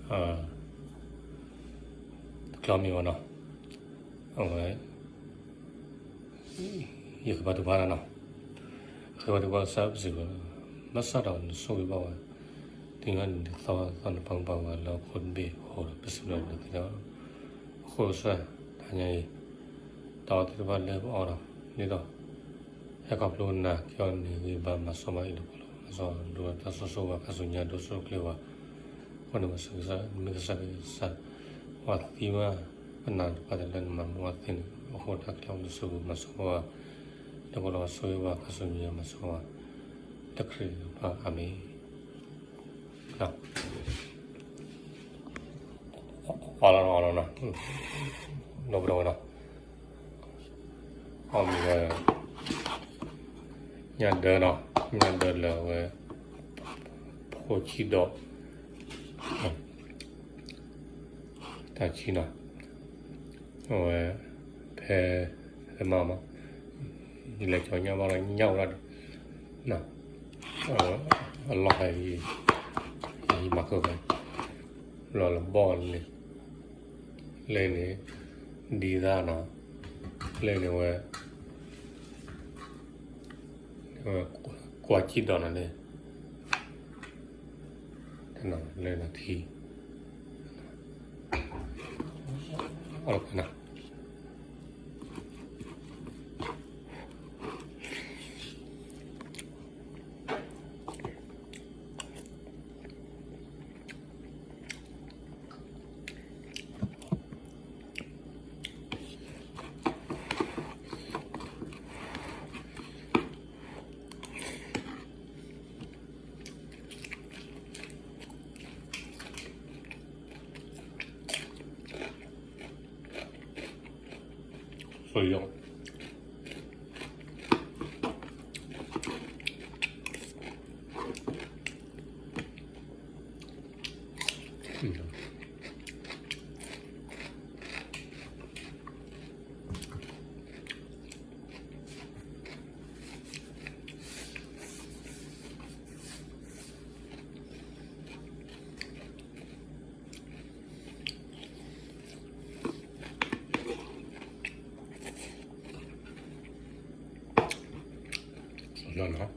တကျီမ့ၢ်ဝဲနီၤ, အဝဲ ယကဘၣ်တူၢ်ဘၣ်နီၤ, ယကဘၣ်တူၢ်ဘၣ်ကစၢ်ပစံးဘၣ်, ဘၣ်ဆၣ်ဒီးနဆိၣ်ဂ့ၤဘၣ်ဝဲ, တုၤနသီသီနပာ်ပာ်ဝဲလၢဟီၣ်ခိၣ်တဘ့ၣ်အဃိဒီး ပစံးဘျုးနၤသ့လီၤ. အဃိစၢ် တနံၤအံၤ တၢ်အီၣ်သ့ၣ်တဖၣ်လၢပအီၣ်ဒီး ဒ်သိး ဟဲခီဖျိနၤက့ၤအီၤန့ၣ် ဂံၢ်ဘါမၤစီၣ်ဘၣ်အံၤတပူၤလီၤ. မၤစီၣ်ဒိတၢ်ဆိၣ်ဂ့ၤဘၣ် ခါဆူညါဒိးဆိၣ်ကျဲဘၣ်, အဃိန့ၣ်မ့ၢ်ကစၢ်, မ့ၢ်ကစၢ်ကစၢ်, ပှၤသံဘၣ်ပနၢ်တပှၢ်တၢၢ်လၢနမၤမူအသ့န့ၣ် အဃိတၢ်ခဲလၢာ်အိၣ်လၢနစုပူၤ မၤစီၣ်ဘၣ်, တပူၤလီၤ ဆိၣ်ဂ့ၤဘၣ် ခါဆူညါမၤစီၣ်ဘၣ်, လၢခရံာ်အမံၤ အၤမ့ၣ်. အီၣ်လီၤနီၤ, အီၣ်လီၤနီၤ, ဒီပုၢ်ဒီဝဲၢ်နီၤ, အီၣ်မ့ၢ်ဝဲ ညၣ်ဒၢနီၤ, ညၣ်ဒၢလၢအဝဲ ဖိဆံးဒီး တၢ်ဆံနီၤ, အဝဲ ဖဲ ဖဲမးမး ယလဲၤကၠီညၣ်ဘၣ်ဒီးညၣ်ဝဲဒၣ်ဒီး အလီၢ်ဟဲ ယမၤဃုာ်ဖဲ လီၤလၢဘီၣ်န့ၣ် လၢန့ၣ် ဒ်သၣ်နီၤ, လၢန့ၣ်ဝဲ ကွၢ်ကံၣ်ဒီးနီၤလၢ တနီၤလၢနီၤထံ အီၣ်လီၤကွံာ်နီၤ. လီၤနီၤ.